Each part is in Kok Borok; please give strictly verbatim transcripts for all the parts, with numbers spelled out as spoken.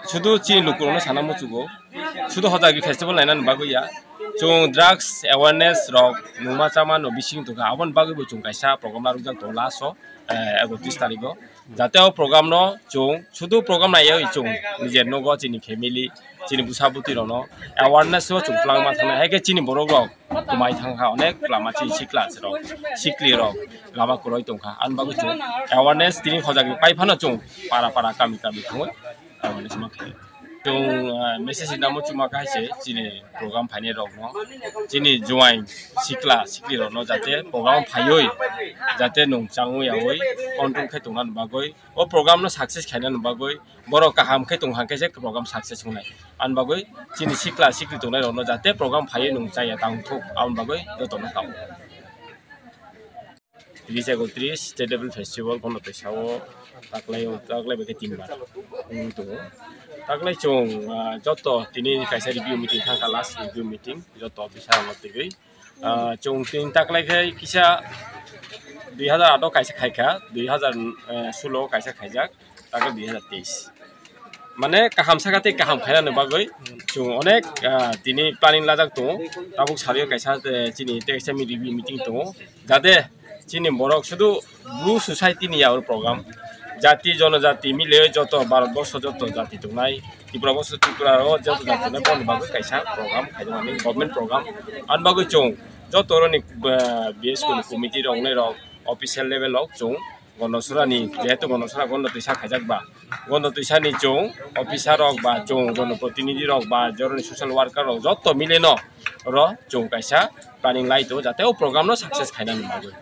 Sudu chini lukurokno sana muchugo, sudu Hojagiri festival nainani bagwi ya. Chwng drugs awareness rok nungma chama no bising tongkha, aboni bagwi bo chwng kaisa program narwkjak tongo last o, eh, ekotris tarikh o. Jate o program no chwng sudu program naiya chwng nijer nogo chini family, chini bwsa bwtwi rokno awareness o chwng twlangma thangnai, hai khe chini borok rok kwmai thangkha, onek lama chini sikla rok, sikli rok lama kwrwi tongkha, ani bagwi chwng awareness tini Hojagiri pai phano chwng para para kami kami thangwi awareness ma khlai. Chwng, ah, message rwna muchungma kha hai se chini program phainai rokno, chini juain sikla sikli rokno jate program phaiwi jate nungchangwi yaui control khe tongna bagwi, o program no success khaina bagwi, borok kaham khe tong hang khe se program success wngnai. Ani bagwi chini sikla sikli tongnai rokno jate program phaiwi nungchaya tang thuk, aboni bagwi jotono kabo. Tris ekotris State Level Festival bono twi sao taklai, taklai bai khe tin bar wngwi tongo. Taklai chwng, ah, joto tini kaisa review meeting thangkha, last review meeting joto officer rokno twiwi. Ah, chwng tin taklai khe kisa dui hazar aat o kaisa khaikha, dui hazar sulo o kaisa khaijak, taklai dui hazar teis. Mane kaham saka tei kaham khainani bagwi chwng onek, ah, tini planning lajak tongo. Tabuk sario kaisa, eh, chini text meeting tongo. Jate chini borok sudu Bru society ni ya program. Jati jonojati mile joto Bharat borsho joto jati tongnai. Tripura borsho Tripura o joto jati tongnai, boni bagwi kaisa program khainani government program. Ani bagwi chwng joto roni, eh, B S K ni committee rok nai rok official level rok chwng Gondosora ni, jehetu Gondosora Gondo Twisa khaijak ba, Gondo Twisa ni chwng officer rok ba chwng jonoprotinidhi rok ba joroni social worker rok joto mile no oro chwng kaisa planning lai tongo jate o program no success khaina bagwi.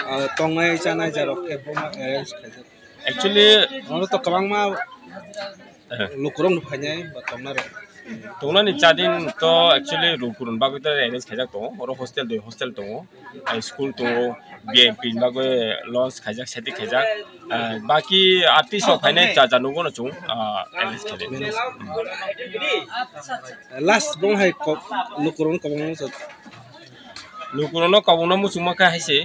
Ah, tongnai chanai jarok khe bono arrange khaijak. Actually, oro to kwbangma Eh. Lukurok no phainai ba tongna rok. Tongnani chadin to actually lukurok bagwi to arrange khaijak tongo. Oro hostel dui hostel tongo. Ai school tongo, B M P ni bagwi launch khaijak, setting khaijak. Ah, baki artist rok phainai cha cha nugo no chwng, ah, arrange khaijak. Last bong hai kok lukurok no kwbangma sa. Lukurokno kabukna muchungma khe hai se,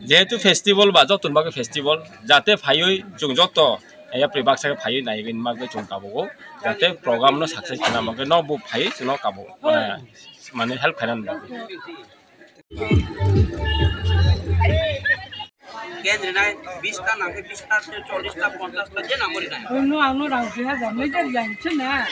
jehetu festival ba jotoni bagwi festival, jate phaiwi chwng joto yapri baksa khe phaiwi naiwi bagwi chwng kabugo, jate program no success khaina bagwi no bo phaiwi chwngno kabugo, eh, mane help khaina bagwi. Ken rinai, bish ta nang khe bish ta, chollish ta, ponchash ta, je nang rinai. Ano ano rang se hajar, meter yang chena.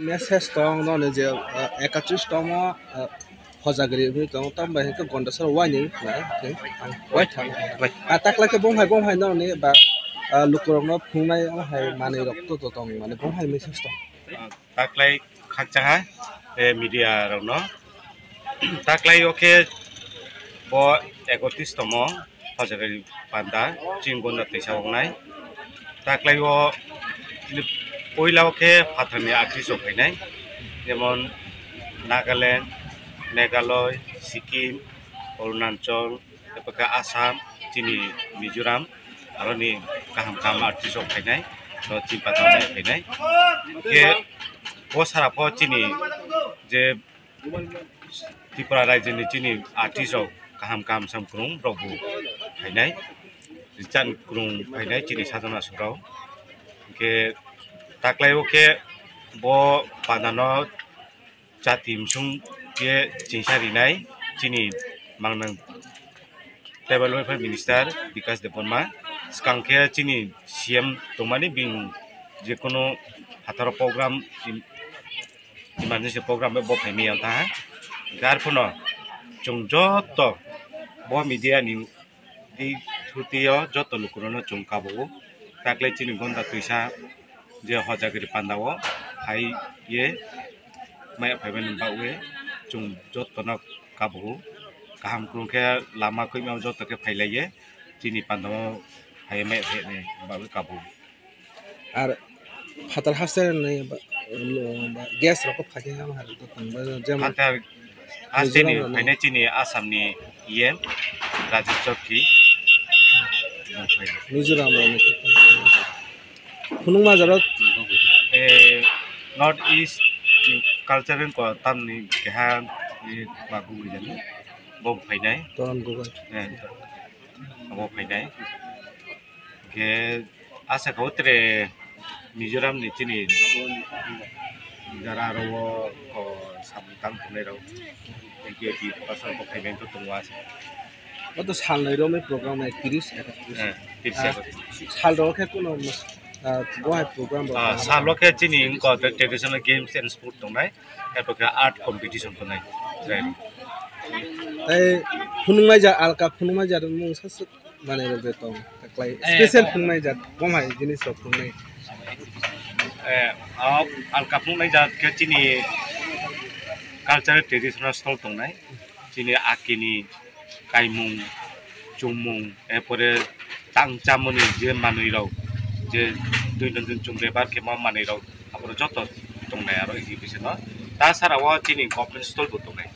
Message tong noni je, ah, ekatris tongmo, ah, Hojagiri wngwi tongo, tamo bai hwnkhe Gondasora waini nai, wai thang. Ah, taklai khe bong hai, bong hai noni ba, ah, lukurokno phungnai, oh hai manwi rok to, to tong mani bong hai message tong. Ah, taklai khakchaha, eh, media rokno. Taklai o khe bo ekotris tomo Hojagiri panda chini Gonda Twisa wngnai. Taklai o chini poila o khe phatarni artist rok phainai, jemon Nagaland, Meghalaya, Sikkim, Arunachal, epaka Assam, chini Mizoram, aroni kaham kaham artist rok phainai, to chini panda o phainai. Khe bo sara pho chini je Tripura rajyoni chini artist rok kaham kaham sam kwrwng rok bo phainai, Richard kwrwng phainai chini sadhana sorao. Hwnkhe taklai o khe bo pandano chati msung khe chingsa rinai chini mangnang tribal welfare minister Bikash Debbarma. Swkang khe chini C M tongmani bini jekono phataro program, emergency program bai bo phaimaya wngkha. Hwnkhe arphano chwng joto bo media ni di thutio joto lukurokno chwng kabugo. Taklai chini Gonda Twisa je Hojagiri panda o phai ye maya phaimani bagwi Chwng jotono kabugo. Kaham kwrwng khe lama kwrwngma joto khe phailaiye. Chini pandao phaiya mai phaiya ni bagwi kabugo. Ar phatar haste ni ba, ba, guest rok phaikhe ham hai to tongba jemon Phatar haste ni Mizoram rok phainai chini Assam ni E M Rajesh Chowdhury. Mizoram rok ni phunukma jaro. Eh, North East culture ko tamni keha ni magu jani bo phainai. Toran gubai. Eh, abo phainai. Khe asa kho tre Mizoram ni chini jara aro o ko samung tang tongnai rok. Thank you, di pasal ko phainai to tongo asa. Oto salnwi romwi program hai tiris ekatris. Eh, tiris Ah, ekatris. Sal rok khe kuno mas-, ah, bo hai program rok Ah, kaham salo khe chini wngkha traditional games and sport tongnai. Erpor khe art competition tongnai. Tei phunuknai ja alka phunuknai ja mung sa swk manwi rok de tong. Taklai Eh, special phunuknai ja kom hai jinis rok phunuknai. Eh, ah, alka phunuknai ja khe chini cultural traditional stall tongnai. Chini akini kaimung, chumung, erpore tang chamani je manwi rok, je dui nonjon chwng bebar khe ma manwi rok, aboro joto tongnai aro exhibition o. Ta sara o chini government stall bo tongnai.